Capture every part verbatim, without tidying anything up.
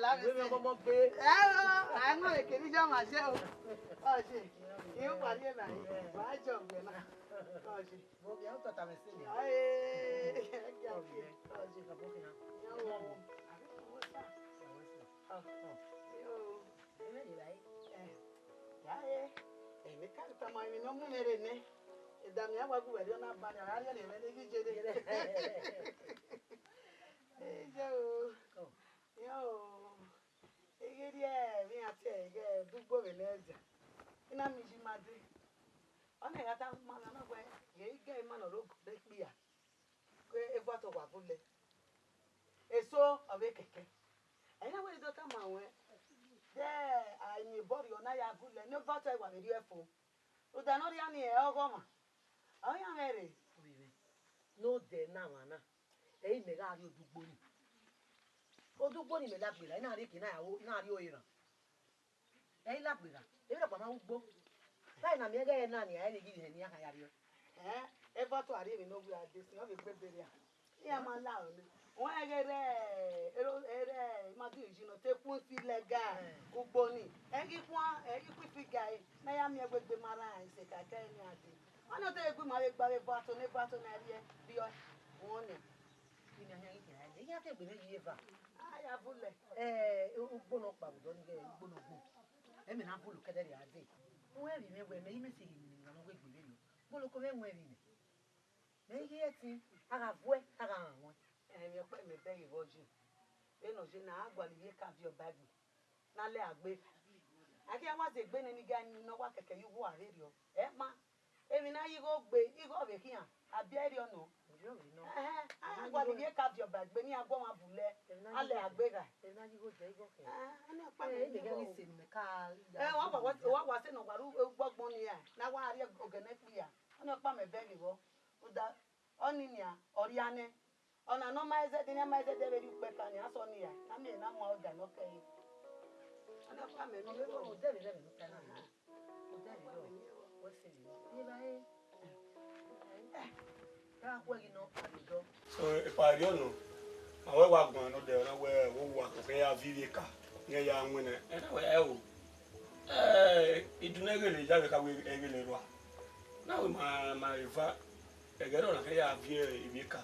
Ìwé mi ọmọ gbe. Ẹ o, àìmọ̀ èké ní jọ màá ṣe o. Ọ̀ṣẹ̀, ìyẹn wà ní ẹ̀bà yìí, wàá jọ ọ̀gbẹ̀ náà. Ọ̀ṣẹ̀. Mo kì í tọ̀tà mí sí mi. Ayé, ẹ̀kẹ́ àkè. Ọ̀ṣẹ̀. Ìyẹn wọ̀ wọ̀. Àbí kò wọ́n sà? Ọ̀, ọ̀. Ẹ o. Ẹ mẹ́rin báyìí. Ẹ, yàrá ẹ. Èmi ká tọmọ èmi ní ọmú mi rè nẹ. Ìdààmú yà wá gùn wẹ̀rí ọ̀nà àbáni, ọ̀rá rí ẹ̀rẹ̀ rẹ ní gíjẹ dé. Ẹ jẹ́ o. Ọ̀. Yo, ighẹ rhie vbe iran tie ighẹ dugbo vbe ne ẹdia, I na miẹn iye ima dee. Ọnii gha tama mwẹ nọ wẹẹ, ghe I gẹ ima ne ọ rre ogo ne ekpia, ke Evuato wa gulẹ. Eso ọ vbe kẹkẹ. Ẹ i na wẹẹ ne I do tama ruẹn, de a miẹn obọ rriọ ne a ya gulẹ, ne Evuato wa vbe rhie fo. Rhunmwuda ne ọ rhia nii, ẹ ọghọmwa. Ọ yan mwẹ rre. Ovbi mwẹ, ne odẹ na mwa na, ẹ i mẹ gha rrie odugbo nii. Odugbo nii mẹ lagbe ra, I na rrie eke, I na ya ro, I na rrie ore ra. Ẹ i lagbe ra, emwi rhọkpa ma ru ugbo. Vbe a na miẹn ighẹ ẹre na nia, ẹ i ghi vbe hẹ ne iran kha ya rriọ. Ẹn, Evuato a rrie emwi ne ọ wia dee sin, ọ vbe gbe ebe rria. Iran ma la ọnii. Wẹ ghe rre, ero, ere ima ghi yi nọ te khuan fi lẹga ugbo nii. Ẹ ghi khuan, ẹ ghi khuan ifi ga ẹre, ne a ya miẹn wẹ egbe ma rran ẹse kakẹ ne a dee. Ọnii ọ te gbe ima vbe gba vbe Evuato, ne Evuato na rhie rriọ. Wẹ ọnii. Ina hia ghi kẹra ẹdẹ, iran ke gbe mwẹ yi eva. A ya vulẹ. Ẹ, ugbo nọ kpa vbe odọ ni ghẹ ugbo nọ gbọn. Ẹ mẹ na vulu kẹdẹ rria dee. Uwẹ vbe mwẹ wẹ mẹ i mẹ se ghi winna ne ọ wẹ egbe vberriọ. Boloko mwẹ wẹ vbe mwẹ. Mẹ i ghi ẹtin, a gha vuẹ, a gha rhan wọn. Ẹmwẹ ọkpa mẹ bẹghe vbe ọ ye. Vbene ọ ye na, a gualọ ivbi eka viọ ba egbe. Ne a lẹ a gbe. A ghi a wa zẹ egbe nene iga ni ne ọ wa kẹkẹ ye uwu a vberriọ. Ẹ ma, emwi ne a ya igho gbe, igho vbe khian, a biẹ rriọ nọ. Ẹhẹn, a gualọ ivbi eka viọ ba egbe ne iran gu ọmwa vulẹ, a lẹ a gbe ghae. Emwi ne a ya igho dẹ igho khin. Ẹhẹn, ọnii ọkpa mẹ bẹghe vbọ. Ẹ, wa wa, wa wa sẹ ne ọ wa ru gbọgbọn nia, ne a wa rrie ogene kpia. Ọnii ọkpa mẹ bẹghe vbọ. Rhunmwuda, ọnii nia, ọ rhia nẹ. Ọna ne ọ ma zẹdẹ, ne a ma zẹdẹ vbe rrie ukpẹ ka nia, sẹ ọnii ra, ne a miẹn ne a mu aro da ne ọ kẹre. Ọnii ọkpa mẹ bẹghe vbọ. Odẹ vbe rẹ vbe ne ọ ta na. Odẹ vbe rọ, wẹ sẹ vbe rọ. Iye ba re. Ra khuẹ ghi nọ, a vbe dọ. So, epa rriọ nọ, ma wẹ wa guan nọ dẹ, ọ na wẹ, wo wa koko ya viọ ivbi eka, ne ya winna. Ẹ na wẹ, ẹ o. Ẹ, idun ne ghele ya vbe ka wẹ ghele rua. Na wẹ ma, ma eva, ẹghẹ rọ na kẹ ya viọ ivbi eka.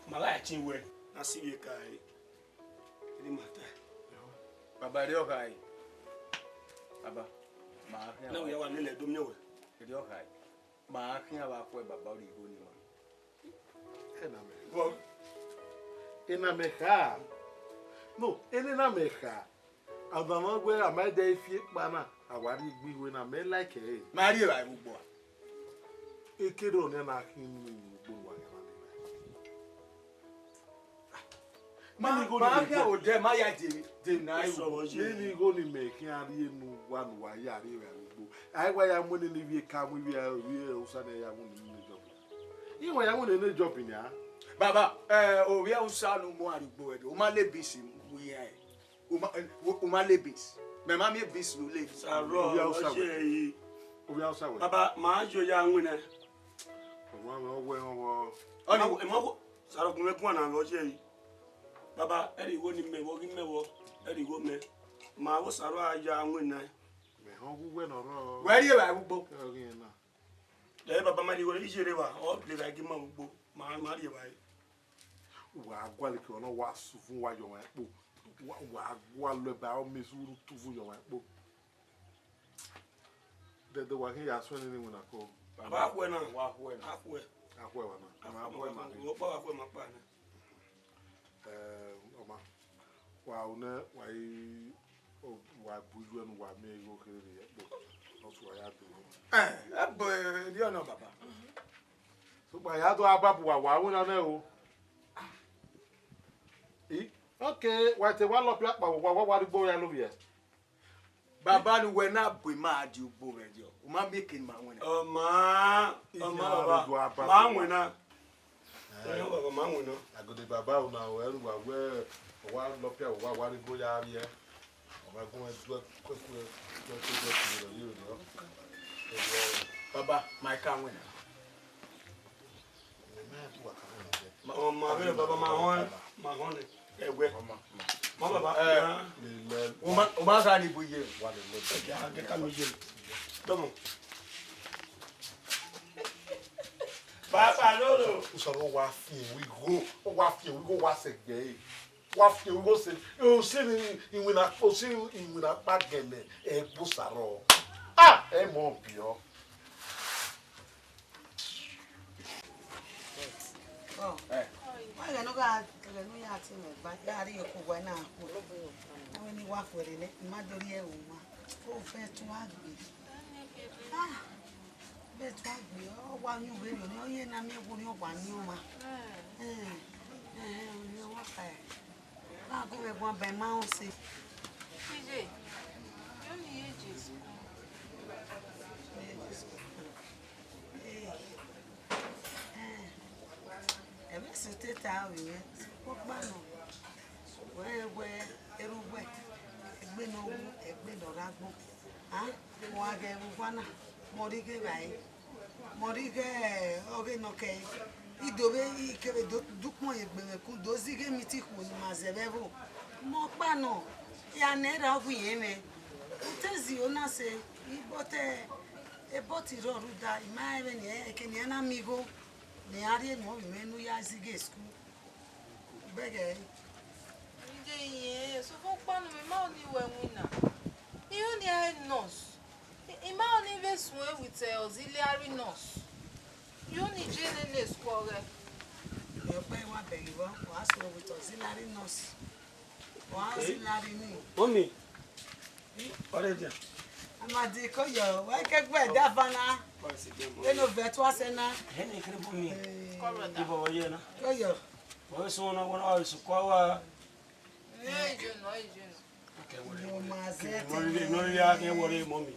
Ma gha ẹtin wẹ, na si ivbi eka ẹre. Iri ma ta. Baba, erriọ khae. Baba, ma khian. Na wẹ ya wa lele do miẹn wẹ. Erriọ khae. Ma khian vbe akhuẹ baba ọrigho ni ma. Ena mẹ. Bro. Ena mẹ kha. No, ena mẹ kha. Abama wẹ a ma dẹ fi ekpa na, a wa rrie egbe iwe na, mẹ like ẹre. Ma rrie evbare vbe ugbo a. Ekere ọnii na khin unu ugbo ne uwa gha na rrie evbare. Ma, ma khian odẹ, ma ya de, de na. Nene igho ni mẹ khian rhie ne uwa, ne uwa ya rrie evbare vbe ugbo. A i wa ya mu nene ivbi eka, mu ivbi, ivbi usa ne ya mu nene job. I wa ya mu nene job nia. Baba, eh, ovbi usa ne u mu arhie ugbo ẹdẹ, u ma le beans mu iran. U ma, eh, u, u ma le beans. Mẹ ma miẹn beans ne u le. Sarọ, ovbi usa wẹ. Ovbi usa wẹ. Baba, ma yo ya winna. Ọmọ mẹ, ọ wẹ, ọ wọ. Ọni, ẹ ma wo, Sarọ gun mẹ guan na vbe ọ ye yi. Baba, ẹrẹ igho ni mẹ vbọ, ghi mẹ vbọ, ẹrẹ igho mẹ. Ma wo Sarọ a ya winna. Mẹ họn gu wẹ nọ rọ. Wẹ rrie evbare vbe ugbo. Ẹ ghi na. Ẹ baba, ma rrie igho, iye rre evba, ọ bẹghe a ghi ma vbe ugbo, ma, ma rrie evbare. Wa gualọ ke ọ nọ, wa suvun, wa yọ ọmwa ẹkpo. Wa, wa gualọ ẹba, ọ mẹ suru tuvu yọ ọmwa ẹkpo. Dẹdẹ wa khin ya suẹn nene iwinna ko. A ba khuẹ na. Wa khuẹ na. A khuẹ. A khuẹ wa na. A khuẹ ma khin. Ọkpa wa khuẹ ma kpa nẹ. Eh, ọma. Wa ru nẹ wa i, wa bu iye ẹnu wa miẹn igho kherhe rhie ẹkpo. Ọ sẹ wa ya do. Eh, ẹ bọ, eh, rhie ọna baba. Sokpan ya do a ba bu wa, wa winna nẹ o. I, okay, wa te wa lọ pia kpa wa, wa rhie ugbo ya lovbiẹ. Baba, ne uwẹ na bu ima a die ugbo vbe ẹdẹ, u ma miẹn eke ne ima winna. Ọ ma, ọ ma, baba, ma winna. Ẹ, baba, ma winna. Agode baba, una o, ẹru wa wẹ, ọ wa lọ pia, wa wa rhie ugbo ya vbiẹ. Ọ ma gun ẹdẹ kuẹkue, kuẹkue, kuẹkue, kuẹkue, kuẹkue. Baba, ma ka winna. Ọ ma vbe, baba, ma họn, ma họn nẹ. Ẹwẹ. Mama, mama, baba. Eh, lele. Uma, uma gha ni bu ye. Wa lele. Ẹkẹ, a gẹ ka mi ye. Dọmọ. Baba lolo. Usoro wa fi wi go, wa fi wi go, wa sẹ gbe. Wa fi wi go sẹ. O se ni iwinna, o se iwinna pa gẹlẹ, ẹ gbo saro. Ah, ẹ mọ biọ. Ọ, ẹghẹ ne ọ gha, ẹghẹ ne u ya tie mwẹ ba, ya rhie okhuo wẹ na khuo. Avbe ne I wa khuẹrhẹ nẹ, I ma do rhie ẹre uma. O fẹ tu agbe. Ah, vbe tu agbe, ọ wa yin uvberriọ nẹ, ọ ye na miẹn ẹvbo ne ọ wa miẹn ọmwa. Eh, eh, eh, ọ wa kha. Wa gu mwẹ guan ba ima rẹn ọse. Iye, yo ni ye Jesu. Ee, ee, ẹmwẹ sẹ otọ ta vbe mwẹ, ọkpa nọ, wẹ rẹn wẹ erha uwẹ, egbe ne ọ wu, egbe ne ọ rre agbọn. A, wa ghẹ vbe owa na, mẹ ọre I ghẹ vba ẹre. Mẹ ọre I ghẹ ọghe nọ kẹre, I do vbe, I kevbe do, do ukpọn ye egbe mwẹ kun, do zẹ ighe meeting khuo ne ima zẹ vbe ẹvbo. Mẹ ọkpa nọ, I gha nẹ erha ọ ghi rẹn mwẹ. U te zẹ iro na sẹ, I bọtẹ, e bọtẹ rrọọ rhunmwuda, I ma rẹn vbene eke ne iran na miẹn igho, ne iran rhie ne ovbi mwẹ ne u ya zẹ ighe school. Bẹghe. Iye, iye, sokpan ọkpa nọ, mẹ ma ọni wẹ winna. I ho ni a re nurse. I, I ma ọni vbe suẹn with, eh, auxiliary nurse. I ho ni je nene school ọghẹ. Ẹ ọkpa wa bẹghe vbọ, wa suẹn with auxiliary nurse. Wa auxiliary ni. Mummy. Ọre dia. Amadi koyo, wa ke gbe da fana. Eno vetu asena. Hene kere Mummy. Eh. Ibo ye na. Koyo. Wọ́n sún wọn náà, wọ́n náà wà lóṣù kọ́ wa. Ẹ jọ nọ, ẹ jọ nọ. Yo ma zẹ tẹ. Nọ rí, nọ rí akín wọlé mọ́ mi.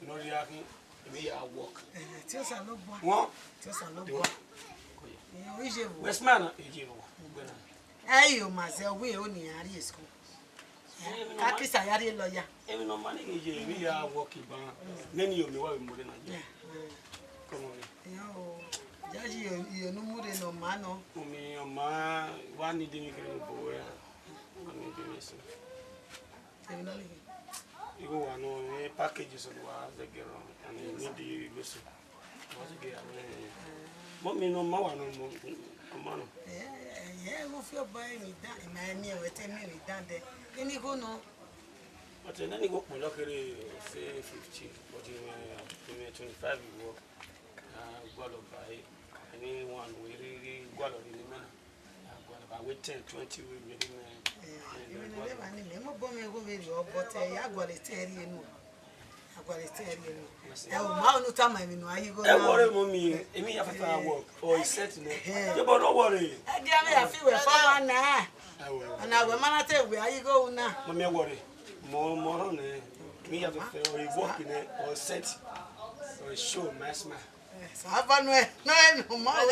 Nọ rí akín, èmi yà work. Eh, tí ó sá ló gbọ́. Wọ́n. Tí ó sá ló gbọ́. Ìyẹn oríṣi èbò. Westman, èjì èbò. Gbogbo náà. Ẹ yóò máa zẹ owó èèyàn ní àárín èsìkò. Ká kìsà yára lọ yá. Èmi nọ ma ni ghe ye, èmi ya work ban. Nene yo mi wa vbe mu rre na ye. Come on. Yo, judge yo, yo nu mu rre nọ ma nọ. Mummy, ọ ma wa ni de mi kere mu bo wẹ. Wa ni de mi so. Èmi nọ ni. Igho wa nọ, eh, package so wa zẹ gẹrọ, and ni de igho so. Wa zẹ gẹrọ, eh. Mummy nọ ma wa nọ, mọ, ọ ma nọ. Eh, eh, eh, igho fi ọba emi dan, ima emi ẹwẹ te mi emi dan dẹ. Ini igho nọ. But then, any go kpolo kere, say fifty, but in, uh, in, uh, twenty-five you work, uh, gualọ ba e, anyone we really gualọ ni mena, uh, gualọ ba we ten, twenty we really me. Eh, even if I need me, mo bo me go very well, but, eh, ya gualọ ten ri enu. Agualọ ten ri enu. Ẹ o, ma unu tama emwi ne a yi igho. Ẹ na wọrẹ, mummy, emi ya fata work, or he set me. Eh. Ye, but no worry. Ẹ dia me ya fi wẹ fọ wa na. Ẹ wẹ. Ọna wẹ ma na te wẹ a yi igho una. Mummy, ẹ wọrẹ. Mo, mo rọ nẹ. Mi ya fẹ, or he work nẹ, or set, or he show, my smile. Sava no ẹ, no ẹ, no ma o,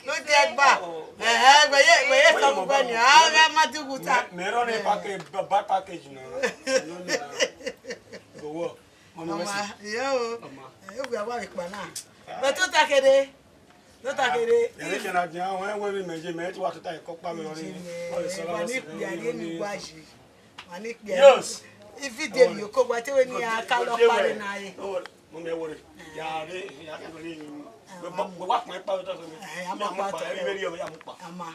no jẹ gba. Ẹhẹ, wẹ ye, wẹ ye sọ gbogbo ẹni, a gha ma dughu ta. Mẹ, mẹ rọ nẹ package, bad package nọ. No, no, no. Go work. Ọma, yo. Ọma. Eh, we are worried pa na. But tota kere. Tota kere. Ẹ, ẹ, kẹna dia, wẹ, wẹ, mẹ je, mẹ ti wa tota ẹkọ kpa mi lọ ni. Wa ni kpia ye mi gua yi. Wa ni kpia. Yes. Ifi de mi oko gua te we ni a ka lọ pare na ye. Mo mẹ wọrẹ. Ya re, ya ka wọrẹ. We wa pọn pa tota mi. Eh, a ma pa tota. Ẹ, ẹ, ẹ, ya mo pa. Ama.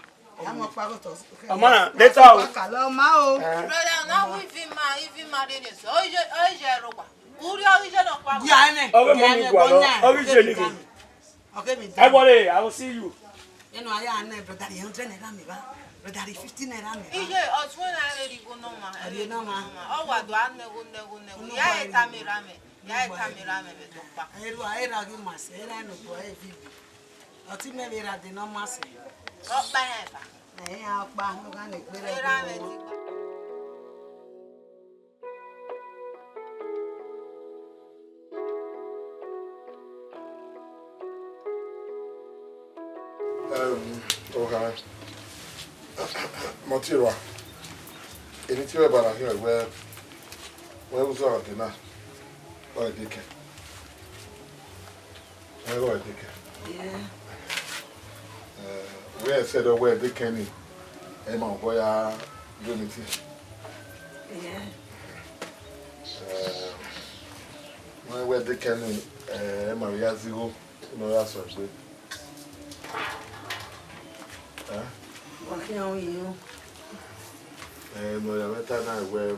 Amana, later o. Brother, na wi ivi ma, ivi ma de ne so. Oje, oje ro pa. Uri oje no pa. Ya ne. Ọghe mummy gualọ, ọghe je ni ghe. Okay, mi. Ẹ wọle, I will see you. Eno aya ne brother, hundred naira mi ba. Brother, fifty naira mi ba. Iye, ọtun na re ri go no ma. Ri no ma. Ọ wa do a nego, nego, nego. Ya e ta mi ra me. Ya e ta mi ra me be do pa. Eru a era gi ma se, era no do e vivi. Ọtẹn mwẹ vbe ra de ne ọ ma sẹ. Ọ kpa iran eva. Ẹ, iran ọkpa, ne ọ gha na egbe rẹ. Erha mwẹ ti gba. Ẹm, ohan, mọti rua, eni te wẹ ba na khian wẹ, wẹ uzọ ọghe na, ọ deke. Ẹ gho ẹdẹkẹ. Yeah. Eh, wẹ sẹ dọ wẹ ẹdẹkẹ ni. Ẹ ma obọ ya yo ni tie. Yeah. Eh, wẹ wẹ de kẹni, eh, ẹ ma ya zigho, nọ ya sọ egbe. Eh? Wa khian ru yi ru. Eh, nọ ya mẹ ta na wẹ,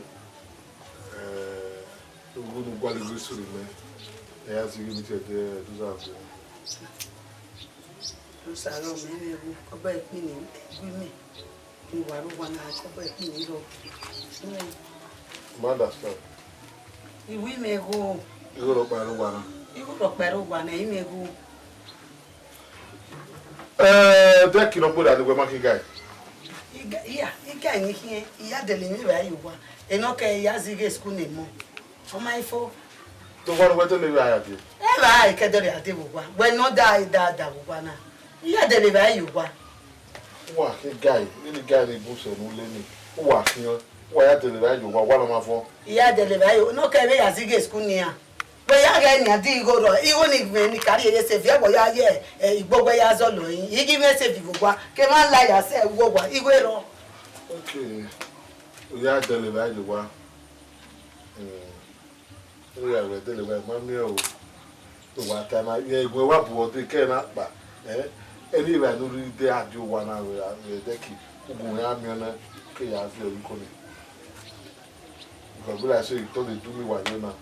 eh, ugu ne u gualọ egbe sunu mẹ, ẹ ya zighi mi tie ẹdẹ, eh, do za zẹ. Osa rọ mẹ vbe wu, ọba ẹkpini, ẹgui mẹ. Ni wa rre owa na, ọba ẹkpini rọ. Ma understand. Iwu imẹ gho. Igho rọkpa rre owa na. Igho rọkpa rre owa na, imẹ gho. Eh, de kilo gboda ni wẹ ma khin guy. Iga, iya, iga ni khian, iya dele mi vbe aye owa. Enọ kẹ ya zighe school ne mọ. Ọ ma ifo. To wa wẹ dele vbe aye dee. Ẹ vbe aye kẹ dọrriọ a dee vbe owa. Wẹ nọ da da da vbe owa na. Iya dele vbe aye owa. Uwa khin guy, vbene guy ni bun sẹ ne u le ni. Uwa khin, uwa ya dele vbe aye owa, uwa nọ ma fọ. Iya dele vbe aye, nọ kẹ vbe ya zighe school nian. Wẹ ya ghẹ nian di igho rrọọ, igho ni mwẹ ni ka rhie ye save, ẹvbo ya ye, eh, igbo wẹ ya zọlọ rin, I ghi mwẹ save vbe owa, ke ma la ya sẹ vbe owa, igho rrọọ. Okay. U ya dele vbe aye owa. Hmm. U ya vbe dele vbe ma miẹn o. To wa ta na, ye eguẹ wa bu ọdẹ kẹ na kpa. Eh? Ẹni ra ne u rhie de a di owa na vbe, vbe dẹki, u gu mwẹ a miẹn na, ke ya viọ iko nẹ. Because be like say you don dey do me wayo now.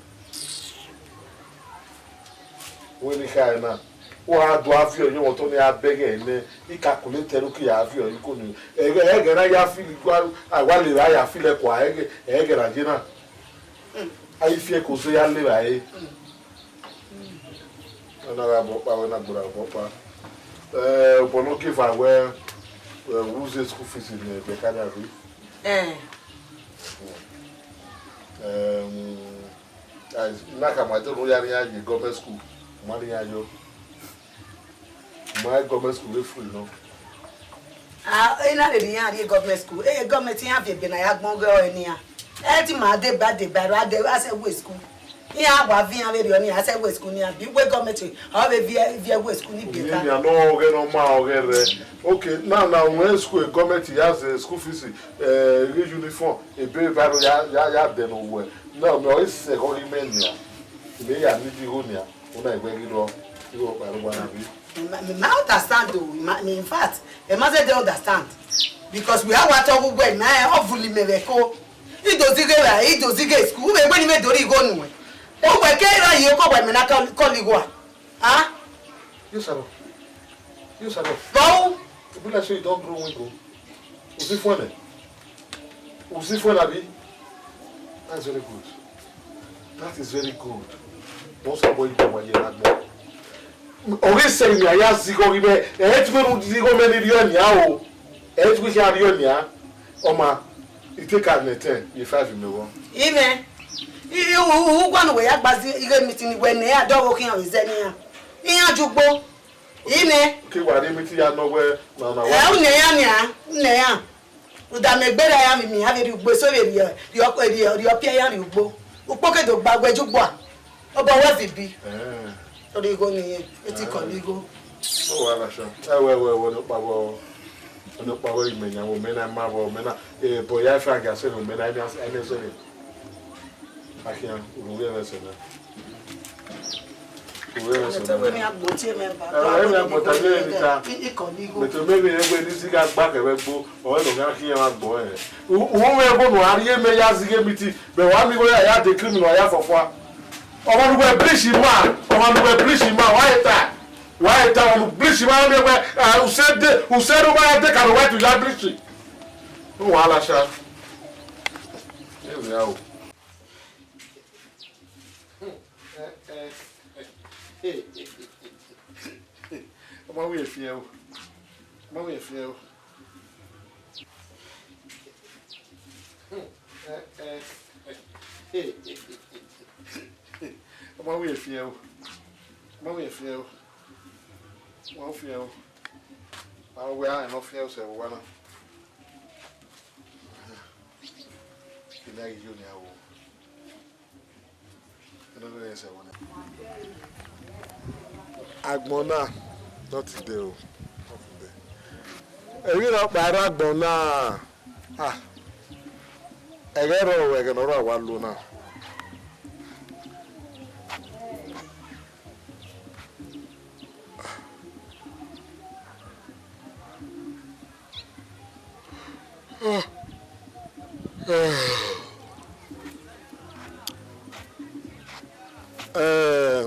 When he carry now, wa do aviọ yọ wọtọ ne a bẹghe nẹ, I calculate ẹre uki ya aviọ iko ni. Ẹghẹ ẹghẹ na ya feel igua, a wa le ra ya feel ẹkua ẹghẹ ẹghẹ na ye na. A i fi ẹko so ya le ra e. Ọ na gha bọ kpa, wẹ na gbọra bọ kpa. Eh, obọ ne ọ ke fa wẹ, eh, who say school fees in, eh, Bekari abi? Eh. Em, Guys, na ka ma do no ya ri ya ye government school, ma ri ya yo. Ma government school we free no. Ah, e na rere iran rrie government school. Eh, government iran viẹ ebe na ya gbọn ghe ọre nian. Ẹ ti ma deba deba ra de a sẹ we school. Iran wa vi iran vberriọ ni a sẹ we school ni abi we government ọ vbe viẹ viẹ we school ni Oye beka. Ni a no ọghe no ma ọghe rẹ. Okay, now now when school government has a school fees, eh, uniform, ebe vbe aro ya ya ya dẹ ne owẹ. Na mẹ ọ i sẹ ẹghọ ghi mẹ nian. Mẹ ya ni di igho nian. Una egbe ghi rọ. Igho kpa ro gba na bi. Ma ma understand o. Ma in fact, I ma zẹdẹ understand. Because we are what of we na e ovuli mẹ vbe ko. I do zighe ra, I do zighe school. Vbe gbe ni vbe do ri igho nuẹn. O wẹ ke ra yi oko wẹ mẹ na call call igho a. Ah? Yes, sir. Yes, sir. Bro. People like say you don't grow window. Usi fun ẹnẹ. Usi fun ẹnẹ, abi? That's very good. That is very good. Wọ́n sọ bọ́ ìgbà wáyé lágbọ́n. Ọ̀rẹ́ sẹ́yìn ni àyà zigọ́ rí bẹ́ẹ̀. Ẹ̀ ẹ́ ti fẹ́ nu zigọ́ mẹ́rin rí ọ̀nìyà o. Ẹ̀ ẹ́ ti fẹ́ ṣe àrí ọ̀nìyà. Ọmọ, ìtẹ́ka ní ten, yẹ five mi wọ́n. Ime, i- i- u- u- ugwanu wẹ ya gbazi ighe meeting wẹ ne a dọghe okhian vbe zẹ nian. Iran ju gbo. Ine. Ke wa rhie miti ya nọ wẹ na na wa. Ẹ, une ya nia, une ya. Uda mẹ gbe ra ya mi mi, a vbe rhie ugbo eso vbe rhie, rhie ọkọ, rhie, rhie ọpia ya rhie ugbo. Ukpo ke do gba wẹ ju gbua. Obọ wẹ vibi. Eh. Ori igho ni yen, eti kọ ni igho. Ọ wa ra sha. Ẹ wẹ wẹ wẹ ne kpa wọ. Ne kpa wẹ ime nya wọ mẹ na ma wọ mẹ na. Eh, bọ ya fa ga se no mẹ na ina ina se ni. Akhian, unu vbe ẹmwẹ sẹ na. Unu vbe ẹmwẹ sẹ na. Ẹmwẹ sẹ na. Mẹ to mẹ vbe ẹgbẹ ni zigha gba kẹvbe gbo, ọre nọ gha khian vbe agbọn ẹnrẹn. Unu vbe ẹvbo ne a rhie mẹ ya zighe miti, mẹ wa miẹn igho ya ya de criminal ya fọfua. Ọmọ ne uwẹ bleach ma, ọmọ ne uwẹ bleach ma, wa eta, wa eta, ọmọ ne bleach ma, ọmọ ne uwẹ, ah, usẹ de, usẹ ne uwẹ ya de ka ne uwẹ tu ya bleach. Unu wa la sha. Ẹmwẹ a o. Ọmọ wẹ fiẹn o. Ọmọ wẹ fiẹn o. Ọmọ wẹ fiẹn o. Ọmọ wẹ fiẹn o. Ọmọ fiẹn o. Ọmọ wẹ a nọ fiẹn o sẹ vbe owa na. Ina ghi yo nia o. Agbọn na, not today o, not today. Emwi ne ọ kpa rre agbọn na, ah, ẹghẹ rrọọ, ẹghẹ ne ọ rrọọ wa lo na. Eh,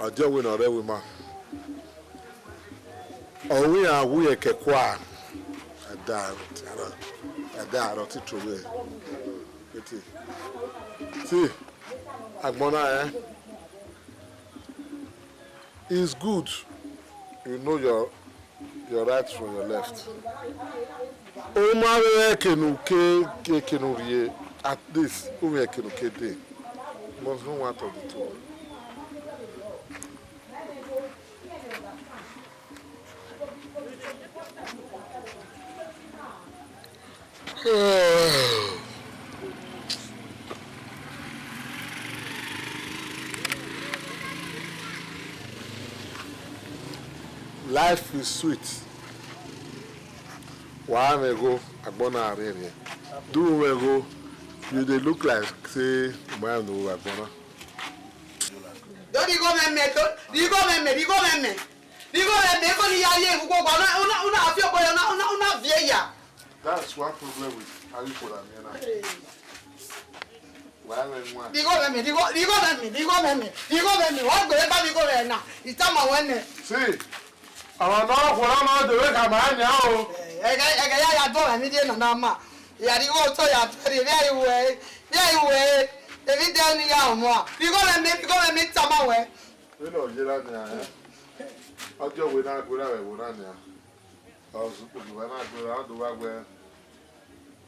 Ọdiọvbe ne ọ rre ẹvbo ima, ọ ru iran wu ye ẹkẹ kua, a da aro, a da aro ti to vbe. Ete. See, agbọn na, eh? It's good you know your, your right from your left. U ma vbe eke ne u ke, eke ne u rhie, at least u vbe eke ne u ke dee. Must know one of the two. Life is sweet. Wa mwẹ igho, agbọn na rhiẹnrhiẹn. Do u mwẹ igho, you dey look like say u ma rẹn ne u vbe agbọn na. Do righo mwẹ mẹ, do righo mwẹ mẹ, righo mwẹ mẹ. Righo mwẹ mẹ, eko ne I ya rrie vbe ugbogbo, una, una, una fi obọ ya, una, una, una viẹ ya. That's one problem with Ayifola, man. Wa mwẹ nwa. Righo mwẹ mẹ, righo, righo mwẹ mẹ, righo mwẹ mẹ, righo mwẹ mẹ. Wa gbe ba righo mwẹ na, I tama wẹ nẹ. See, ọmwa ne ọ khuọrọ ma do vbe khama nian o. Ẹghẹ, ẹghẹ ya ya do mwẹ emwi rhie nana ma. Ya righo otọ ya do rhie, vbe a i wẹ, vbe a i wẹ, emwi dẹ ni ya họn mua. Righo mwẹ mẹ, righo mwẹ mẹ, I tama wẹ. Vbene ọ ye na nian, eh? Ọdiọvbe na gberra vbe ẹvbo na nian. Ọ zẹ ukpoghiwa na gberra, ọ do vba wẹ,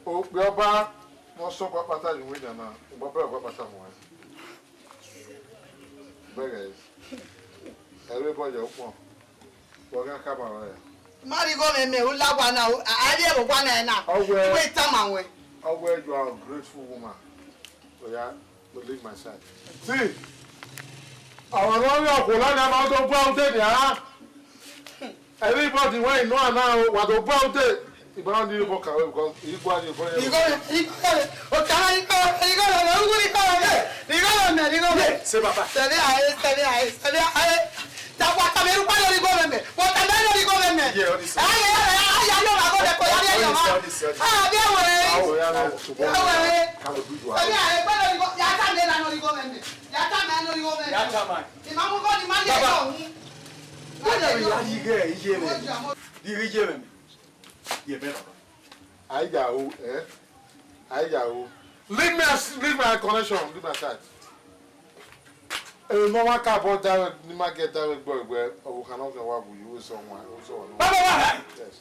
okpia ọba ne ọ sẹ ọkpa kpata ye uwẹ nian na, ugbẹn ọba ọkpa kpata muẹn. Bẹghe ẹre, ẹvbo ẹbọ ye ukpọn, vbe ọ gha khama rẹn? Ma rhie igho mwẹ mẹ, u la owa na, a, a rhie vbe owa na ẹre na. Ọ wẹ, I wẹ I tama wẹ. Ọ wẹ, you are ungrateful woman. Oya, leave my side. See, ọmwa ne ọ rhie okhuo na, ma do gua ude nia. Everybody wẹ I nọ na, wa do gua ude. Iba ni obọ ka we, because I gua ni obọ ye. Righo, righo, o ka righo, righo, righo, righo, righo, righo, righo. Say, Baba. Sẹvbe ae, sẹvbe ae, sẹvbe ae. Wa tama ẹre ukpa ne ọ rhie igho mwẹ mẹ. Wa tama ẹre ne ọ rhie igho mwẹ mẹ. Yeah, all this. Aye, aye, aye, aye, ọmwa gọdẹ ko ya rhie yọ mwa. All this, all this, all this. Ah, vbe wẹ. Awo, ya, awo, sugbọn. Vbe wẹ. Ka wo du ju. Sẹvbe ae, ẹgbẹ ne ọ rhie igho, ya tama ẹre ne ọ rhie igho mwẹ mẹ. Ya tama ẹre ne ọ rhie igho mwẹ mẹ. Ya tama. I ma mu igho ni ma lele. Baba. Ọhun. Wẹ na ya rhie igho iye mwẹ. Rhie igho iye mwẹ mẹ. Ye mẹ, Baba. Aija o, eh? Aija o. Leave me as-, leave my connection, leave my side. Eh, no one can bother, ni ma get that boy, where, oh, we cannot get what we use on one, also on one. Baba, Baba! Yes.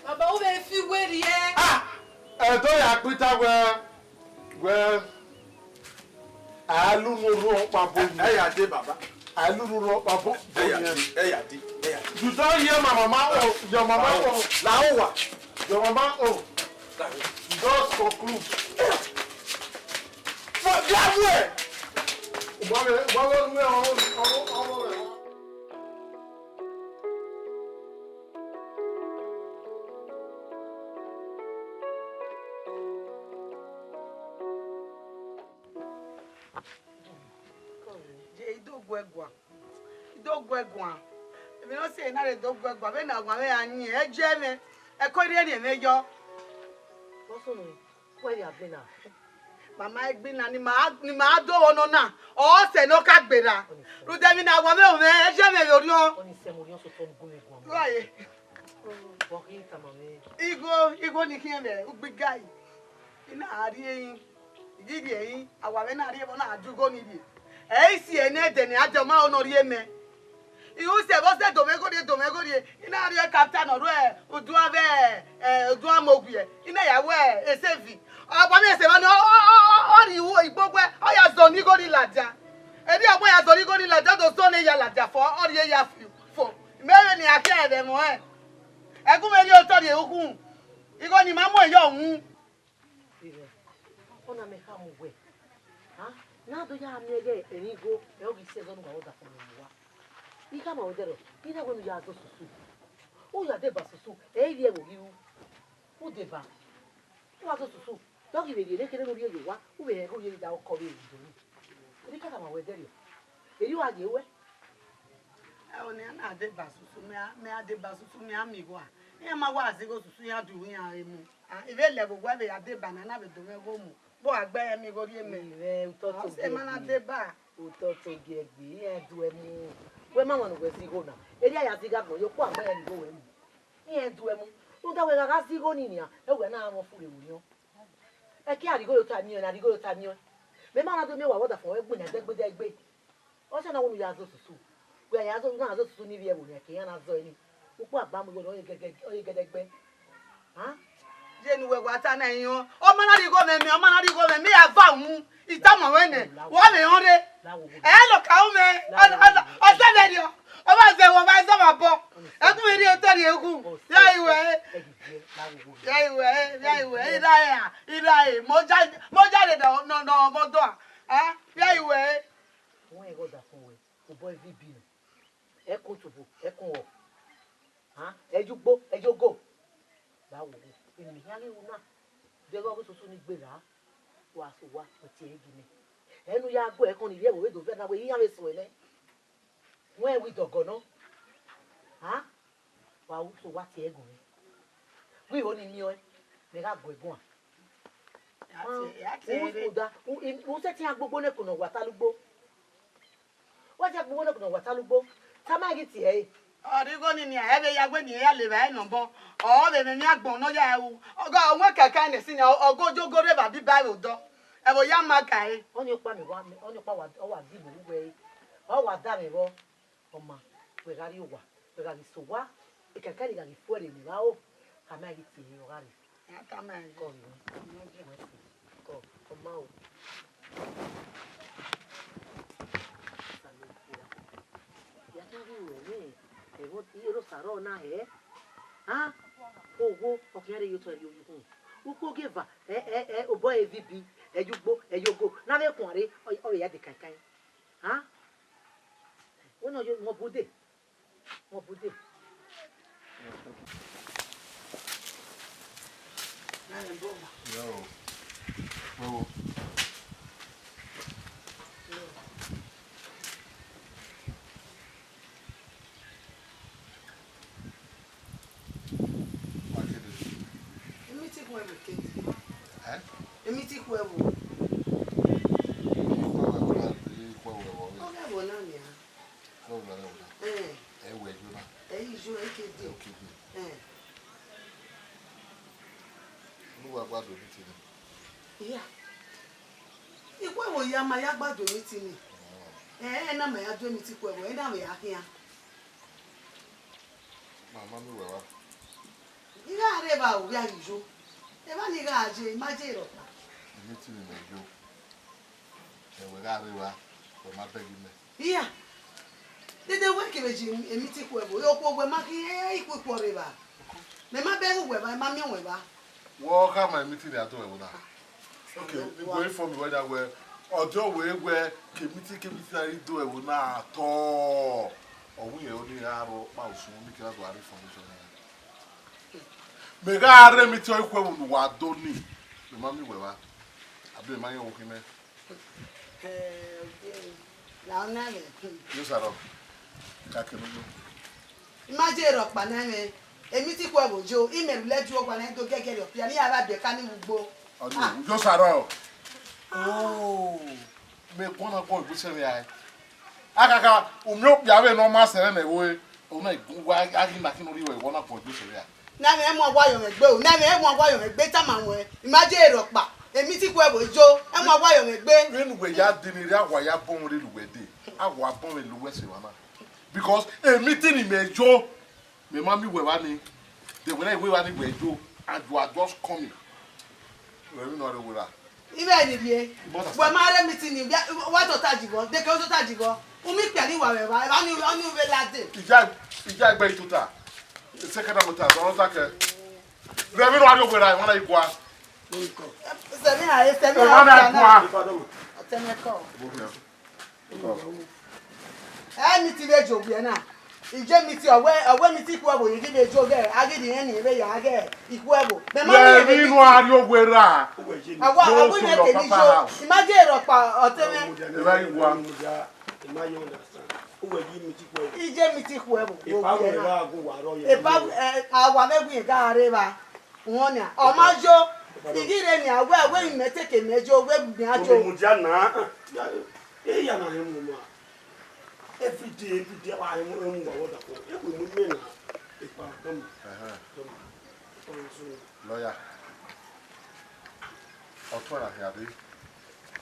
Baba, u vbe fi wẹ rrie. Ah! Eh, do ya pita where, where, I don't know what Baba. Ẹ ya dee, Baba. I don't know what Baba. Ẹ ya dee, ẹ ya dee, ẹ ya dee. You don't hear my mama, oh, your mama, oh. La o wa. Your mama, oh. Just conclude. Fo, dia we. Ugbọghe, ugbọghe, ugbọghe, ugbọghe. Je, I do guẹ guan. I do guẹ guan. Emwi ne ọ si ẹre na rre do guẹ guan, vbene a wan mwẹ ra yin, ẹ jẹ mwẹ, ẹko rhie rhie mwẹ yọ. What's wrong? Wẹ ya gbe na. Mama, ẹgbin na ni ma, ni ma do vbọ nọ na, ọ sẹ ne ọ ka gberra. Rhunmwuda emwi ne a wa mwẹ ru mwẹ, ẹ jẹ mwẹ vbe orhiọn. Ọni sẹ mwẹ orhiọn sotọ ne u gu mwẹ guan. Wẹ ye. Wọ khin tama mwẹ. Igho, igho ni khian vbe ugbigai. I na rhie ẹre, I ghi rhie ẹre, a wa mwẹ na rhie vbọ na, a du igho ni rhie. Ẹ i si ẹnẹ ẹdẹ ne a dẹ, ọ ma ho ne ọ rhie mẹ. I ru sẹ vbe ọ sẹ do mwẹ igho rhie, do mwẹ igho rhie, I na rhie kapita ne ọ rre uduan vbe, eh, uduan Moguiẹ, I na ya wẹ esevi. Ọ gba mwẹ ese vbe ọnii, ọ, ọ, ọ, ọ, ọ rhie igho igbo wẹ, ọ ya zọ ne igho ni ladian. Erriọ ọgbọ ya zọ ne igho ni ladian, do zọ ne ya ladian fo, ọ rhie ya fi fo. Mẹ vbe ne a khian ẹmwẹ ọnrẹn. Ẹgu mwẹ rhie otọ rhie ukhunmwu. Igho ni ma mu ẹre yọ uhunmwu. Ivẹ, ọna mẹ khama uwẹ, a, ne a do ya miẹn ighẹ ẹrinmwi igho, ẹ, ọ ghi sẹ ẹzọ ne uwa vbe ọdafẹn ne uwa. I khama ruẹ dẹrọ, I na wẹ ne u ya zọ susu. U ya deba susu, ẹ i rhie ẹvbo ghi ru. U deba. U wa zo susu. Dọghe vbe rhie nekherhe ne u rhie ye owa, u vbe rẹn ghe u ye da ọkọ vbe ru donu. Eni ka tama wẹ dẹrriọ. Eri u gha ye ruẹ. Ẹo, ne a na deba susu, mẹ a, mẹ a deba susu, mẹ a miẹn igho a. Iran ma wa zẹ igho susu, iran du iran re mu. Ah, ivbe lẹ vbe owa vbe ya deba na, na vbe do mwẹ igho mu. Vbe a gbe ẹre miẹn igho rhie mẹ. Ivẹ, utọ to Ọ sẹ ma na giẹgbe. Deba. Utọ to giẹgbe, iran du ẹ mu. Wẹ ma wan ne uwẹ zẹ igho na. Erriọ a ya zẹ igho agbọn, ye okpọ a gbe ẹre miẹn igho wẹ mu. Iran du ẹ mu. Rhunmwuda wẹ gha gha zẹ igho ni nian, ẹ wẹ na mwẹ ọfurre vbe orhiọn. Ẹki a rhie igho ye ota miẹn, na rhie igho ye ota miẹn. Mẹ ma na do miẹn wa vbe ọdafẹn, wẹ gbinna dẹgbe dẹgbe. Ọ sẹ na wẹ ne u ya zẹ osusu. Wẹ ya zẹ, u na zẹ osusu ni vbiẹ ẹvbo ne ẹki iran na zọ ẹre ni. Ukpo agba mu igho ne ọ ye gẹdẹgbe. Hàn? Ye ne uwẹ wa ta na iran. Ọ ma na rhie igho mwẹ mẹ, ọ ma na rhie igho mwẹ mẹ, I ya va uwu. I tama ruẹ nẹ. Wa vbe rẹn ọnrẹn. Ẹ lọ ka ru mwẹ. Ọ, ọ, ọ, ọ sẹ vbe rriọ. Ọ ma zẹ wẹ, ọ ma zẹ ọmwa obọ. Ẹkun mwẹ rhie otọ rhie egwu. Ya iwẹ. Ya iwẹ, ya iwẹ, I ra ẹre, I ra ẹre. Mo ja, mo ja rre nọ, nọ, nọ, ọmọ dọ a. Ah, ya iwẹ. Wẹ ẹghẹ ọdafẹn wẹ, obọ Evibi nọ. Ẹkun tubo, ẹkun wọ. Hàn, ẹ ye ugbo, ẹ ye ogo. Ra wo, emwi hia ghi ru na. Deghẹ ọ ghi soso ni gberra, wa so owa, wẹ tie ẹre gie mẹ. Ẹ ne u ya gu ẹre kọn ni rhie ẹvbo vbe do vẹ na, wẹ iran vbe suẹn nẹ. Wẹ wẹ idọgọ nọ. Hàn? Wa ru so wa tie ẹre gie mwẹ. Wẹ ihwo ni miẹn ọẹn, mẹ gha gu ẹre guan. Ya tie, ya tie ẹre. U, u da, u, i, u sẹtin a gbogbo nẹ, ko ne ọ wa ta lugbo. Wa dia gbogbo nẹ, ko ne ọ wa ta lugbo. Tama ẹre ghi tie ẹre. Ọ rre igho ni nian, ẹ vbe ya wẹ ne irẹn ya levba ẹre nọ obọ. Ọ vbe mwẹ emwi agbọn ne ọ ya ru. Ọgọ, ọ wẹ kẹkẹ nẹ sin nian, ọ, ọgọ ojogo rre evba biba vbe odọ. Ẹvbo ya ma ka ẹre. Ọnii ọkpa mẹ wa, ọnii ọkpa wa, ọ wa di vbe uwu ẹre. Ọ wa da mwẹ vbọ. Ọ ma, wẹ gha rrie owa, wẹ gha ghi sẹ owa, ekẹkẹ ne I gha ghi fu ẹre ne evba o, a ma ghi tie ẹre, ọ gha rrie. A tama ẹre. Kọ vbe mwẹ. Kọ, ọ ma o. Ya kha ghi ruẹ nẹ, ẹvbo, iye ne Osarọ na hẹ. A, owo, ọ khian rre ye otọ rrie owikhun. Ukpo ogieva, ẹ, ẹ, ẹ, obọ Evibi, ẹ ye ugbo, ẹ ye ogo, ne a vbe khuan rre, ọ, ọ vbe ya de kain kain. A, wẹ ne ọ ye, mẹ ọ bu de. Mẹ ọ bu de. Yo. Wẹ wo. Wa kede. Emiti khuẹvbo kede. Ẹ? Emiti khuẹvbo. Khuẹvbo ẹvbo na, khuẹvbo ẹvbo. Ọ ghe ẹvbo na nian. Khuẹvbo na, ẹvbo na. Ẹ. Ẹ wẹ ẹvbo na. Ẹ i yo, ẹ i kede. Ẹ kede. Ẹ. Unu wa gba do emiti ni. Iya. Ikhuẹvbo ya ma ya gba do emiti ni. Ẹ, ẹ na ma ya do emiti khuẹvbo, ẹ na vbe ya khian. Ma ma miẹn uwẹ vba. I gha rre evba, ovbi a ghi yo. Evba ni gha ye, I ma ye rhọkpa. Emiti ni mẹ yo. Ẹ wẹ gha rre evba, wẹ ma bẹghe mẹ. Iya. Dede wẹ kevbe ye emiti khuẹvbo, okhuo wẹ ma khin, ẹ, ikhuikhuo rre evba. Mẹ ma bẹghe uwẹ vba, I ma miẹn uwẹ vba. Wẹ ọ khama emiti ne a do ẹvbo na. Okay, ni wẹ inform wẹ da wẹ, ọdiọn wẹ wẹ ke emiti ke emiti na rre do ẹvbo na at all. Ọ wẹ irẹn ọnii ra rrọọ kpa usun, ne I ke na do a rre information na. Mẹ gha rre emiti ọre ikhuẹvbo ne uwa do ni, mẹ ma miẹn uwẹ vba, abi mẹ ma yẹn ọvbokhan mẹ. Eh, okay. La ọ na mwẹ. Yo Osarọ, ka kẹ ne u yo. I ma je rhọkpa nẹ mwẹ, emiti khuẹvbo yo, imẹ ru lẹdẹ ọgua ne do gẹgẹrẹ ọpia, ne I ya vba biẹ ka ni vbe ugbo. Ọni, ah, yo Osarọ. Oh, mẹ guan na guan egbe sẹ mwẹ rae. Akaka, u miẹn okpia vbe ne ọ ma sẹ ẹre nẹ vbe ore, ọ na gu wa, a ghi na khin ne ọ rhie ruẹ, wẹ ọ na guan egbe sẹ mwẹ rae. Ne mwẹ mu ọgua yọ mwẹ gbe o, ne mwẹ mu ọgua yọ mwẹ gbe, tama ruẹ, I ma je rhọkpa, emiti khuẹvbo yo, ẹ mu ọgua yọ mwẹ gbe. Vbene uwẹ ya dee ne erha wa ya bọ mwẹ rre ne uwẹ dee, a wa bọ mwẹ la uwẹ sẹ emwa na. Because emiti ne imẹ yo, mẹ ma miẹn uwẹ vba ni, de wẹ na wẹ vba ni wẹ yo, and you are just coming. Wẹ vbe nọ rre owa ra? Ivẹ ni rhie. Wẹ ma rre emiti ni, wa tota jibọ, de ke tota jibọ. U miẹn ikpia ni wa vbe evba, evba ni, ọni u vbe la dee. Iya, iya egbe i tota. Second time tota, ọmọta kẹ. Rẹ vbe rua rrie owa ra, emwa na i gua. Sẹmi na, sẹmi na. Emwa na i gua. Ọtẹn mẹ kọ. Ẹ, emiti vbe jọ owiẹ na. Ije miti, ọ wẹ, ọ wẹ miti ikhuẹvbo, I ghi vbe jo ghẹ, a ghi rhie irẹn ni vbe ya ghẹ ikhuẹvbo. Mẹ ma miẹn vbe miti. Vbe emwi ne u a rrie owe ra? Awa, awa, go to your papa house. Imagine rhọkpa ọtẹn mwẹ. Eva yi wa. Ima ye understand. Uwẹ yi miti ikhuẹvbo. Ije miti ikhuẹvbo. Epa wẹ ra gu wa rọ ye. Epa, eh, awa vbe gu ga rre evba. Wẹ ọna, ọ ma yo, I ghi rre nian, wẹ, wẹ imẹ te ke mẹ yo, wẹ nian yo. Mudia na, e ya na rẹn mu ma. Every day, every day, wa rẹn mu, rẹn mu wa wọ da ko. E wẹ mu mẹ na, e pa, come. Ẹhẹn. Come. Come soon. Lawyer. Ọtẹn na hia de.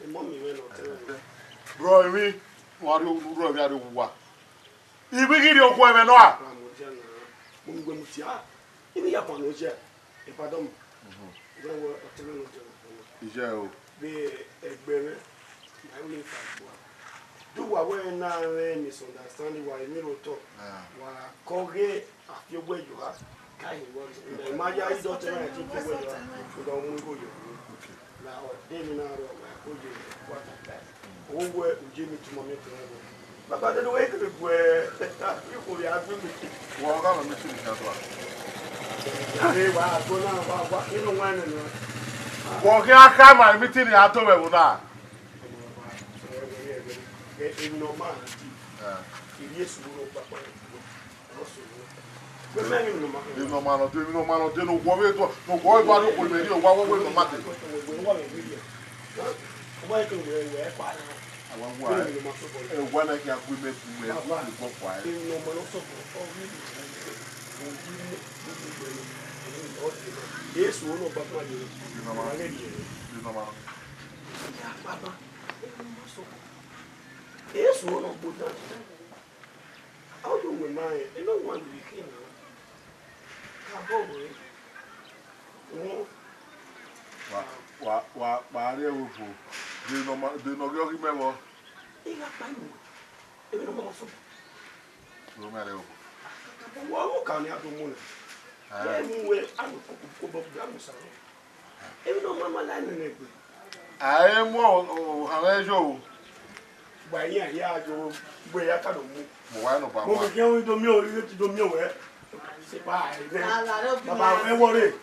E mọ mi wẹ nọ tẹ. Bro, emwi, wa ru, ru emwi a rre owa. I vbe ghi rhie okhuo ẹmwẹ nọ a? Mudia na, mu mi wẹ mudia. I vbe ya pa nọ je. Ipadọm, wẹ wẹ ọtẹn mwẹ nọ jẹn ọgbẹn. Iye o. Vbe ẹgbẹ mwẹ, ma i wẹ fa gbua. Do wa wẹ na mwẹ misunderstanding wa emwi rre otọ. Ah. Wa kọ ghe afiogbe yo ha. Ka hin wọ. Ma ya i dọtẹ na ti fiogbe yo ha. Uda mu igho yo. Okay. Na ọ de mi na rọ wa ko ye wa ta. Owẹ u ye mi tuma mẹ tọn wẹ. Baba de do wẹ kere guẹ. Ikhuo ya gbe mi. Wa gha ma mi tini kha dua. Ade wa go na wa wa inu wa ne na. Wa gha kha ma mi tini a to wẹ vbo na. Emi nọ ma na di. Ah. Iri esu ro papa. Emwi ne ọ ma nọ de, emwi ne ọ ma nọ de, ne owa vbe do, ne owa vbe do, a do khuo mẹ rhie owa, wẹ wẹ ne ọ ma de. Awa wa, ẹ, owa na khian gu mẹ, gu mẹ, gu mẹ bọ kua ẹ. Emwi ne ọ ma nọ. Emwi ne ọ ma nọ. Jesu, ọ nọ gbodan. Ọ ye uwẹ ma rẹn, ẹ nọ wan do ikhin na. Ka bọ wẹ. Wọn. Wa, wa, wa, wa rrie ẹvbo fo. De nọ ma, de nọ ghi ọghe mẹ vbọ? I gha kpa inu. Emwi ne ọ ma sọ. Ro mẹ rre o. Wa wo ka ni a do mu na. Ah. Ye mu wẹ, a do ko, ko, ko, bọ, bọ, a do sa. Emwi ne ọ ma ma la nene egbe. A i mu ohan mwẹ yo. Gba iran hia yo, gbe ya ka do mu. Mo wa nọ ba mo wa. Mo ke o do mi o, i ti do mi o wẹ. Se ba ai ne. Baba, ẹ wọre.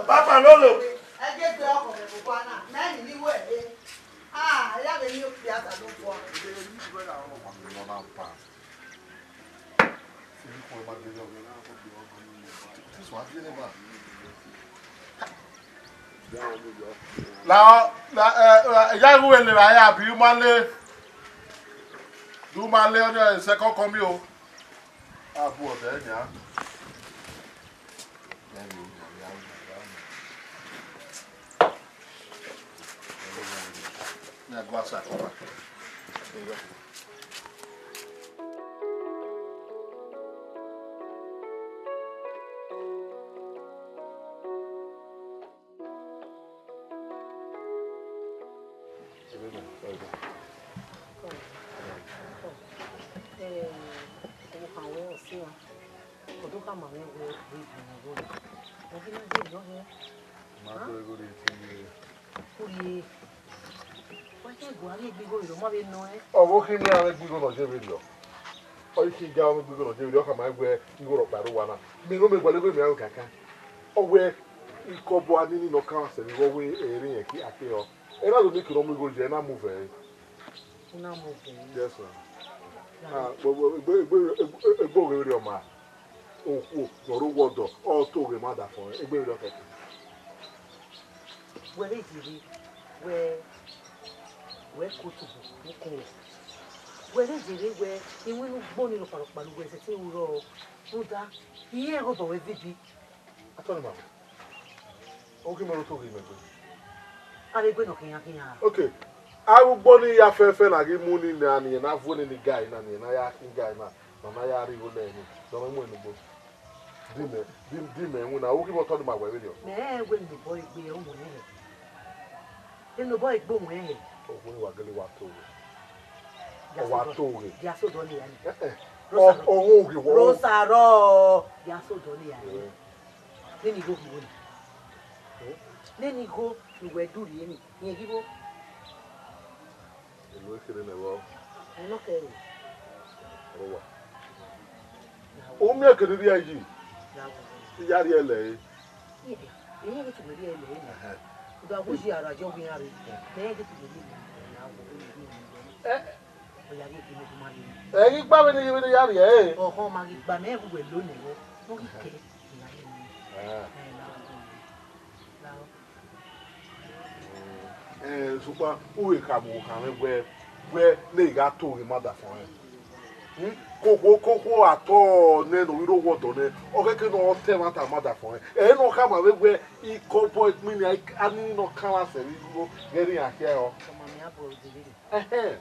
Baba lolo. Ẹgẹgbẹ ọkọ rẹ kò kwana, mẹ ni ni wẹ ẹ. Ah, ya vbe ni okpia ta do kua. La, la, eh, eh, ya ru ele ra ya bi u ma le. Du ma le ọni second coming o. A bu ọdẹ nia. Na gua sa kọba. Ọ do khama mwẹ wẹẹ, wẹẹ, ọ ghi na gbe yọ hẹ. Ma do igho rhie te iyẹn. Urhie. Wa khian gu a ghi gbe igho rre, ọ ma vbe nọ ẹn. Ọ vbe khin ne a vbe gbe igho ne ọ ye vberriọ. Ọ i khin ga ọ vbe gbe igho ne ọ ye vberriọ, ọ khama wẹẹ igho rhọkpa rre owa na. Mẹ ne ọ mẹ gualọ igho mẹ a ru kankan. Ọ wẹẹ ikọbọ a nini ne ọ kan sẹ vbe igho wẹẹ ẹ i re irẹn ke a ke họ. Ẹ na do miẹn eke ne ọ mu igho ye, ẹ na mu vẹ ẹre. U na mu vẹ ẹre. Yes, sir. Ah, but, but, egbe, egbe, egbe, egbe oghe vberriọ ma. Okhuo ne ọ rre owa ọdọ, ọ to ghe ma da fọn egbe vberriọ kẹkan. Wẹ rhe ye rre, wẹ, wẹ ko tubu, u ko. Wẹ rhe ye rre, wẹ, iwinna ugbo ni rhọkpa rhọkpa ne uwẹ sẹtin ru rrọọ, rhunmwuda, irẹn ghe obọ wẹ vibi. Atọnnima, ọ ghi mẹ rre otọ ghe imẹ gbe. Avbe egbe nọ khian khian. Okay. Arhugbo ni ya fẹfẹ na ghi mu ni na ni na vuẹ ni ni ga na ni na ya khin ga na, na na ya rri igho nẹ ni, na mẹ mu ẹn ugbo. Di mẹ, di, di mẹ winna, u ghi vbe Ọtọnnima wẹ vberriọ. Mẹ rẹn wẹ ne obọ egbe ọ mu ẹn hẹ. Eno bọ egbe owẹn hẹ. Ọghe wa gele wa to ghe. Ọ wa to ghe. Dia so dọ ne ya ni. Eh, eh. Rosa rọ. Ọ, ọghe oghe wọ. Rosa rọ. Dia so dọ ne ya ni. Eh. Nene igho ghi wo ni. Eh? Nene igho ne uwẹ du rhie ni. Rẹn ghi wo. Enu ekherhe nẹ vbọ? Ẹnọ kẹre. Ọrọwa. U miẹn kene I rhie yi, I ya rhie lẹre. Ẹhẹn. Udu a wu yi aro ajọ wi iran rre. Mẹ i ghi tughe rhie lẹre, na wo, ọ ya rhie gbe mẹ, ma rhie. Ẹ ghi gba vbene I, vbene I ya rhie ẹre. Ọhọn, ma ghi gba mẹ, ẹ ghi wẹ lo nẹ vbọ. Ọ ghi kẹ, I ya rhie nẹ. Ẹ. Ẹ, na wo, na wo. Eh, sokpan u vbe khama okhanmwẹ wẹ, wẹ ne I gha to ghe ima da fọn rẹn. Hmm? Kokhuo kokhuo a tọ nẹ ne ovbi rre owa ọdọ nẹ, ọ khẹke ne ọ ta ẹmwata ima da fọn rẹn. Ẹ ne ọ khama vbe wẹ ikọbọ, ekpini, a ni nọ kanmwa sẹ vbe igho ghẹ rri iran khian ọ. Ọmọ mi a bọ ode vberriọ. Ẹhẹn.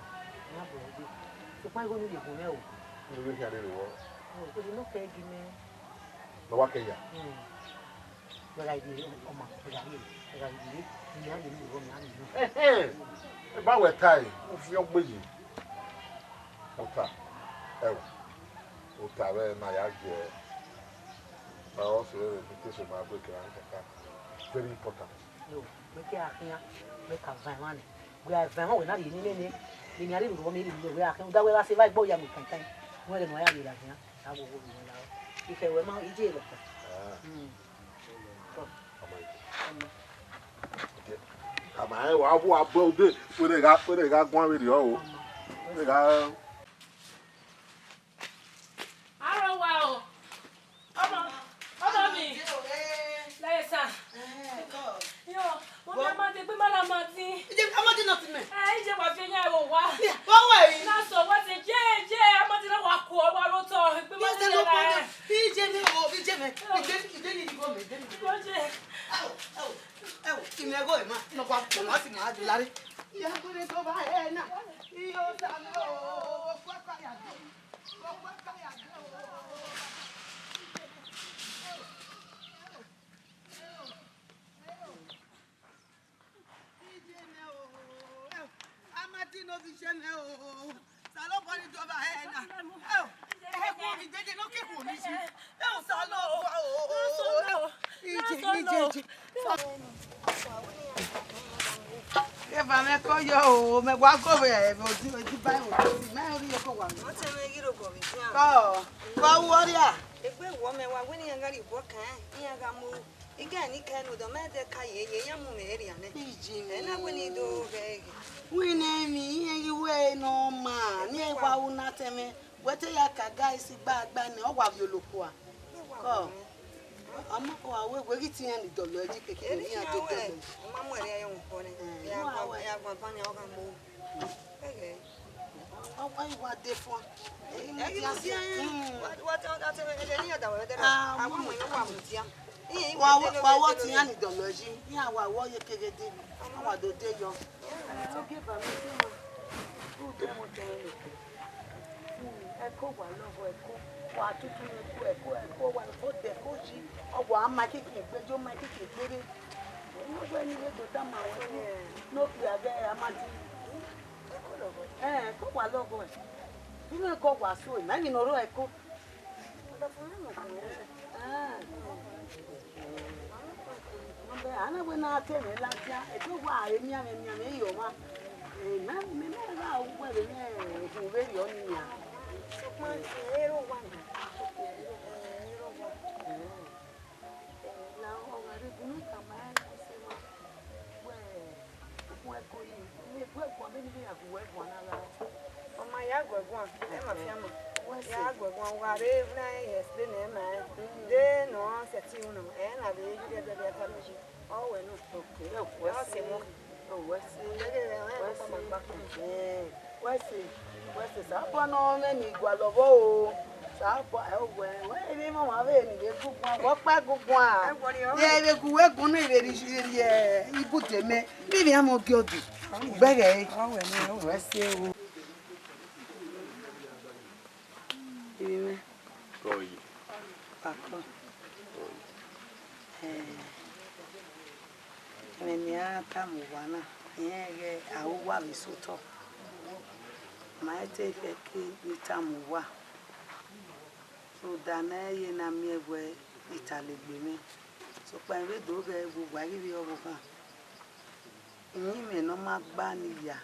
Mi a bọ ode. Sokpan igho ni rhie gun mwẹ o. Ni vbe khian rre vbọ. Ọ, ode nọ kẹ gi mẹ. Ne ọ wa kẹ ya. Hmm. Wẹ gha rhie ọma, wẹ gha rhie, wẹ gha rhie, mẹ a rhie ne vbọ, mẹ a rhie nọ. Ẹhẹn. Eba wẹ tae, u fian gbe yi. Ota, ẹo, ota vbe na ya gie, ma ọ sẹ vbe ni te so ma gbe kẹ ra kaka. Very important. No, mẹ ke a khian, mẹ ka van emwa nẹ. Wẹ a van emwa wẹ na rhie ne imẹ nẹ, ne a rhie vbe vbọ mẹ rhie vbe wẹ a khian, uda wẹ gha sẹ evba egbe ya mu kankan. Wẹ ghe ne wa ya rhie la khian, a wo wo vbe wẹ la. Ikhẹ wẹ ma, iye rọ. Ah. Hmm. Tọ. Ọmọ ike. Ọmọ. Ama rẹn wa vbe a bọ ude, wẹ ne gha, wẹ ne gha guan vberriọ o. Wẹ ne gha. Aro wa o. Ọmọ, ọmọ mi. Lẹsa. Yo, mo mi Amadi, gbe ma na Amadi. Ije Amadi nọ ti mẹ. Eh, ije wa fi yan ẹvbo wa. Wa wa yi. Na sọ wa se je, je, Amadi na wa ko, wa ro tọ, gbe ma na. Ije mẹ o, ije mẹ. Ije, ije ni go mẹ, ije ni go. Oje. Au, au, au, ti mẹ go ma, no wa, no wa si ma du lare. Ya ko re to ba e na. Iyo sa no, ko pa ya. Amadi no ghi ye mwẹ o. Osanobua ni dọba ẹre na. Ẹ o, ẹ khuo vbe dede ne ọ ke khuo ni yi. Ẹ Osanobua o. Ije, ije, ije. Eva mwẹ ko yo o, mẹ wa go vbe ẹvbo di, di ba ẹvbo di, mẹ ri yo ko wa. Ọ te mwẹ ghi rhie obọ vbe dia. Kọ, kọ ru ọrria. Egbe wọ mẹ wa wẹ ne iran gha rhie obọ kan, iran gha mu. Ighẹ ne I ka ẹn odọ mẹ dẹ ka ye ye, iran mu mwẹ rhia nẹ. Ije. Ẹ na wẹ ne I do ghẹ ghe. Wẹ ne emwi iran ghi wẹ ne ọ ma, ne iran wa ru na tẹmwẹ. Wẹ te ya ka ga isi gba gba nẹ, ọ wa vbiolo kua. Kọ. Ọ ma kọ wa wẹ, wẹ ghi te iran ni dọlọ ẹji keke ne iran do dọlọ. Ọ ma mu ẹre ayọ nkọ nẹ. Eh, ya gua, ya gua ban ni ọ gha mo. Ẹghẹ. Ọ wa, wa de fua. Ẹ ghi mu dia ẹn. Mm. Wa, wa te, wa te, ẹghẹ ne iran da wẹ dẹ. Ah, a wa mu ẹre wa mu dia. Iran, iran wa, wa wọ te iran ni dọlọ ẹji. Iran wa wọ ye kegede. Ọ wa do de yọ. Ẹ, ogie ba mẹ si ma. Ude mo tẹ ẹn nẹ. Ẹko wa lọghọ ẹko, wa tutu ẹko, ẹko, ẹko, wa ẹko dẹ ẹko yi, ọ wa ma kiki egbe, yo ma kiki egbe rre. Unu wẹ ne I vbe do tama ruẹ ne okpia ghẹ Amadi. Ẹn, ẹko wa lọghọ ẹ. Vbene ẹko wa so, ma emwi ne ọ rrọọ ẹko. Ẹn. Ọ bẹ a na wẹ ne a te mwẹ ladian, ẹdẹ uwa emianmwẹ emianmwẹ ye ọmwa. Eh, mẹ, mẹ, mẹ gha ru wẹ vbe mẹ okhuo vberriọ ni nian. Sokpan, ẹ i re owa nẹ. Ẹ i re owa. Eh, na ọ gha rre gun ne ọ tama ẹn, ọ sẹ ma wẹ, Ugbẹn ẹko yi, ne gu ẹguan, vbene I ya gu ẹguan na gha. Ọ ma ya gu ẹguan, ẹ ma fian ma. Wẹ se. Ya gu ẹguan, wa rre na explain ẹ ma ẹ. De ne ọ sẹtin unu, ẹ na vbe ghi rhie ẹdẹ rhie ẹta ne ọ yi. Ọ wẹ nọ. Ok, ẹ wẹ se. Ọ sẹ mọ. Ẹ wẹ se. Wẹ se. Ẹ, wẹ se. Wẹ se, Osanobua ne ọ mwẹ ni gualọ vbọ o. Osanobua, ẹ wẹ, wẹ vbe mama vbe ni vbe gu guan, vbe ọkpa gu guan. Ẹ wọrọ. Ye vbe gu wẹ gun ne vbe rhie, rhie, rhie ibude mẹ. Vbe iran mẹ ogie ọdọ. Ugbẹghẹ ẹre. Ọ wẹ nẹ, ọ wẹ. Wẹ se o. Ivbi mwẹ. Kọ yi. Pakọ. Kọ yi. Eh, ẹmwẹ ne I ra tama uwa na, irẹn ghẹ aro uwa vbe sẹ otọ. Ma i te fẹke ne I tama uwa. Rhunmwuda ne ẹ i ye ne a miẹn wẹ I ta legbe mwẹ. Sokpan I vbe do ghẹ vbe uwa ghi vbe ọvbokhan. Iyinmwẹ ne ọ ma gba ne I ya,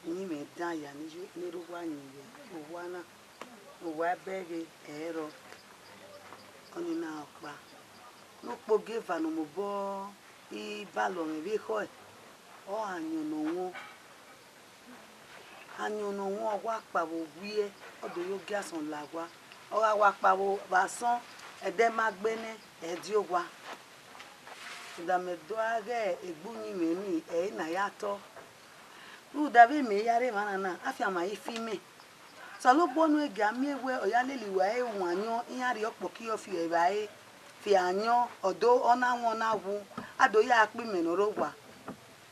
iyinmwẹ dan ya ne erha uwa yin vbe owa na, ne uwa bẹghe ẹrọ. Ọni na ọkpa ne ukpogieva ne ọ mobọ ibalọ mwẹ vbe ekhọe, ọ gha yọn ne ọ wọn. Ayọn ne ọ wọn, ọ wa kpao vbe owiẹ, ọ do yo gie asọn la owa. Ọ gha wa kpao vbe asọn, ẹdẹ ma gbe nẹ, ẹ die owa. Rhunmwuda mẹ do gha ghe egbe uyinmwẹ ni, ẹre na ya tọ. Rhunmwuda vbe mẹ ya rre emwa na na, afianma i fi mẹ. Osanobua ne ọ gia miẹn wẹẹ ọ ya lele uwa ẹre wan ayọn, iran rhie ọkpọkiọ fi evbare, fi ayọn, ọ do, ọ na wọn, ọ na wu, a do ya kpe imẹ ne ọ rre owa.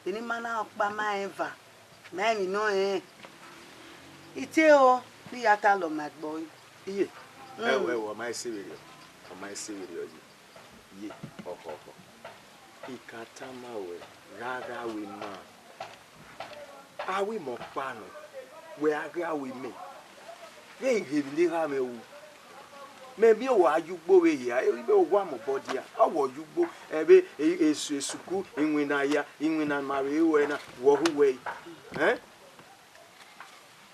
Vbene ima na ọkpa ma rẹn eva, ma rẹn emwi ne ọ rẹnrẹn. I te o, ne I ya ta lọ ma ẹgbẹe ọre. Iye, Mm. ẹwẹ, ẹwẹ, ọ ma i se vberriọ, ọ ma i se vberriọ ye, ye, ọkhọkhọ. I ka tama ruẹ, gha gha ru ima. A ru ima ọkpa nọ, wẹ a gha ru imẹ. Vbe I ghe emwi ne erha mwẹ ru. Mẹ miẹn uwa ya ugbo vbe hia, ẹ, ighẹ owa mobọ dia, ọ wẹ ọ ya ugbo, ẹ, vbe e, e, esu, esuku, iwinna hia, iwinna ne ima vbe ru ẹre na, wẹ ọ hu wẹ ẹre. Ẹn?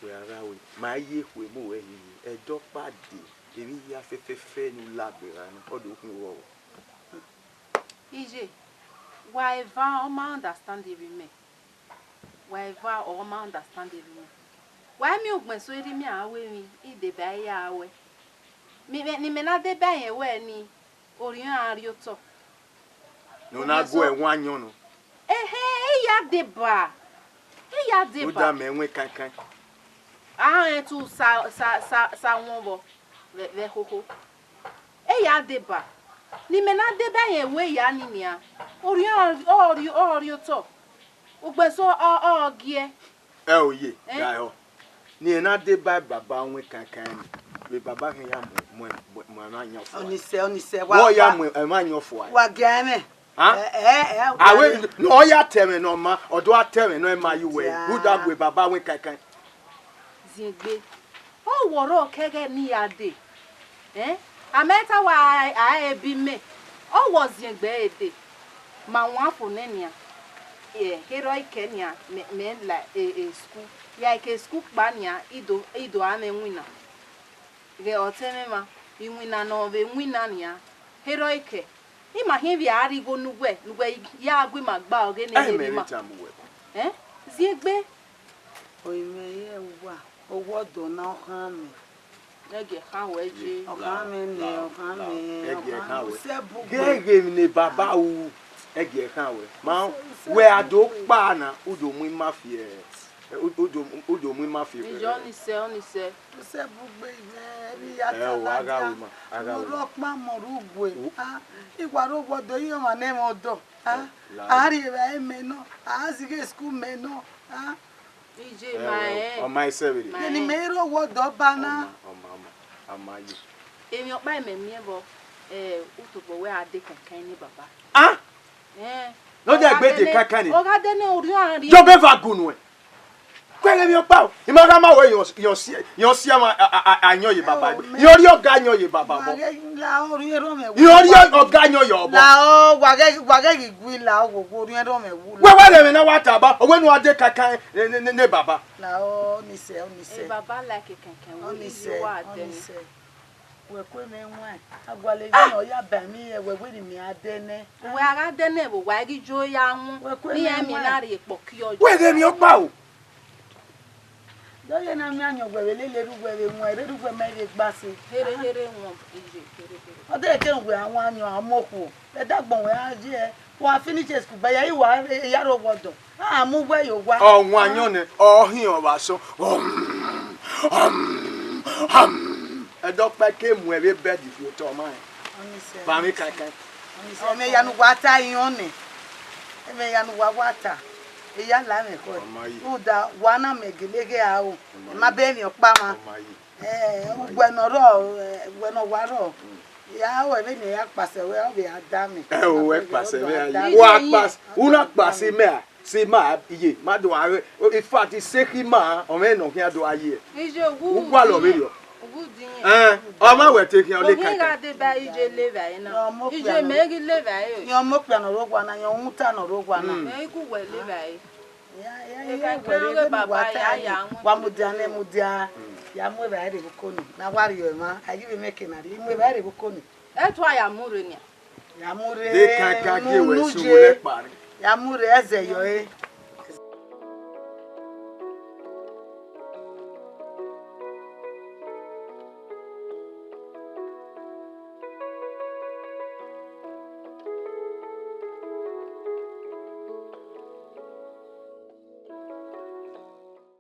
Wẹ a gha ru, ma ye ekhue mu ruẹ hihi, ẹdẹ ọkpa dee, emwi hia fẹfẹfẹ ne u la gberra na, ọ do khin vbọ. Iye, wa eva ọ ma understand erha imẹ. Wa eva ọ ma understand erha imẹ. Wa i miẹn ugbẹn so erha imẹ a ru emwi, I deba ẹre ya ruẹ. Mẹ, mẹ, ne imẹ na deba ẹre wẹ ni, orhiọn a rrie otọ. Ne u na Ugbẹn so gu ẹwaẹn ayọn nọ. Ehe, I ya deba. I ya deba. Rhunmwuda mẹ wẹ kankan. A rẹn tu sa, sa, sa, sa wọn vbọ vbe, vbe ẹkhokho. E ya deba. Ne imẹ na deba rẹn wẹ ya ni nian. Orhiọn ọ, ọ, ọ rrie otọ. Ugbẹn so ọ, ọ giẹ. Ẹ o ye, Ẹn? ga ẹhọ. Ne irẹn na deba baba wẹ kankan ni. Vbe baba khin ya mu, mu, mu, mu ẹmwẹ ayọn fua. Ọni sẹ, ọni sẹ, wa, Wẹ ọ ya wa, mu ẹmwẹ ayọn fua. wa gia ẹmwẹ. Hàn? Ẹ, ẹ, ẹ, Àwẹ wa ne ọ ya ta ẹmwẹ ne ọ ma, ọ do gha ta ẹmwẹ ne ọ ma ye uwẹ. Dia. Rhunmwuda gu baba wẹ kankan. Ziengbe. Ọ wọrọ kẹghẹ ne I ya dee. Ẹn? A ma ta wa a, a ebi mẹ. Ọ wọ ziengbe ẹre dee. Ma wan fo nẹ nian. Ẹ, kherhe ọ i kẹ nian, mẹ, mẹ la, e, e, school. Ya i ke school kpa nian, I do, I do a mwẹ winna. Ghẹ ọtẹn mwẹ mwa, iwinna ne ọ vbe winna nian, kherhe ọ i kẹ. I ma khian vbe a rhie igho ne uwẹ, ne uwẹ ya gu ima gba ọghe ne Ẹ erha mẹ emwi rre ma. Tamu wẹ. Ẹn? Ziengbe. Orinmwẹ ye uwa, owa ọdọ na ọ khan mwẹ. Ẹgie khan wẹ je. Ọ khan mwẹ nẹ, ọ khan mwẹ, Ẹgie ọ khan khan wẹ. Usẹ bu Ghe gbe. Ghe emwi ne baba ru, ẹgie khan wẹ. Ma Usẹ, usẹ wẹ bu a do gbe. Kpa na, u do mu ima fi, ẹ, u, u do, u do mu ima fi. Ijọ ni sẹ, ọ ni sẹ. Usẹ bu gbe ivẹ, ẹvbi ya Ẹ ta o, a gha ladian. Ru ma, a gha Mu ru ma. Rọ kpa mọ ru gbe. U- A, I wa ro wọdọ, I ọmwa ne ẹmwẹ ọdọ. A, Ẹ, la- a rhie evbare mẹ nọ, a zighe school mẹ nọ. A, Ije Ẹ ma wẹ, ẹ. Ọ ma i sẹ vberriọ. Ma Vbene ẹ. Imẹ i ro wọdọ ọba na. Ọ ma, ọ ma, ọ ma, a ma ye. Emwi ọkpa mẹ miẹn vbọ, ẹ, u tobọ wẹ a de kankan ne baba. A? Ẹ. Ne ọ dia Ọ gha gbe de dẹnẹ, kankan ni. Ọ gha dẹnẹ orhiọn a rhie. Jọ bẹ va gunu ẹ. Kuẹrẹ emwi ọkpa o. I ma gha ma wẹ yọ, yọ si, yọ si ama a, a, a, a yọn ye baba. Ẹ o, mẹ. Yọ rhie ọga yọn ye baba Ma bọ. Ghẹ la orhiọn erha mwẹ wu. Yọ rhie ọga yọn ye ọbọ. La ọ, wa ghẹ, wa ghẹ ghi gui la ọ, wo, wo orhiọn erha mwẹ wu la. Wẹ wẹ rẹ emwi na wa ta ba, ọ wẹ nu a de kankan ne, ne, ne, ne baba. La ọ, ni sẹ, ọ ni sẹ. E baba like kankan, Ọ wo ni iye sẹ, wa ọ ni dẹnẹ. Sẹ. Wẹ kue mwẹ wan, a gualọ emwi ne ọ ya ba emwi hẹ wẹ, wẹ ne imẹ a dẹnẹ. Wẹ a gha dẹnẹ vbe, wa i ghi jo ya wọn. Wẹ kue Ne mwẹ iran miẹn wan. Na rhie kpọki ọ Wẹ ghẹ emwi ọkpa o. Dọ ye na miẹn ayọn wẹ vbe lele erha uwẹ vbe wan, erha uwẹ ma i vbe gba sẹ. Here, here wọn, iye, here, here. Ọ de ke wẹ a wan ayọn, a mu okhuo. Ẹdẹ agbọn wẹ a ye, wa finish school, ba ya i wa, ya ro wọdọ. A mu uwẹ ye owa. Ọ wan ayọn nẹ, ọ hiọn vbe asọn. Hum, hum, hum. Ẹdẹ ọkpa ke mu ẹvbo bed fi otọ ma rẹn. Ọ ni sẹ, Ba mwẹ ọ ni sẹ. Kankan. Ọ ni sẹ, ọ mẹ ya ne uwa ta iran nẹ. Ẹ mẹ ya ne uwa wa ta. E ya la mwẹ khẹ. Ọ ma yi. Rhunmwuda wa na mẹ gele ghe a o. Ọ ma Ẹ ma yi. Bẹ emwi ọkpa mwa. Ọ ma yi. Ẹ, uwẹ ne ọ rrọọ, ẹ, uwẹ ne ọ wa rrọọ. Mm. Ya ru ẹmwẹ ne ya kpasẹ wẹ, ọ vbe a da mwẹ. Ẹ o, wẹ kpasẹ mwẹ a ye. Wa kpasẹ, u na kpasẹ mẹ a, sẹ ma ye, ma do a re. In fact, isekhi ma, ọ mwẹ ne ọ khian do a ye. Ije wu U gualọ vberriọ. Wu di yẹn. Ẹ, ọ ma wẹ te khian ọ le Ohin kankan. Gha deba ije levba ẹre na. Yọ, mo Ije kpia mẹ nọ. Ghi levba ẹre o. Yọ, mo kpia nọ rre owa na, yọ, uhunmwu ta nọ rre owa na. Mm. Mẹ i gu wẹ levba ẹre. Ya, ya, Eka ya, kere wẹrẹ ọghe vbene baba uwa ta ya, ni, ya wọn wa mudia nẹ, mudia. Mm. Ya mu evbare rre vbe oko ni. Na wa rhie ọmwa, a ghi vbe mwẹ eke na rhie, mu evbare rre vbe oko ni. Ẹ tua ya mu rre nian. Ya mu rre, de ka ka mu gie wẹ unu su ye. Mu nẹ kpa rre. Ya mu rre, ẹzẹ yọ ẹre.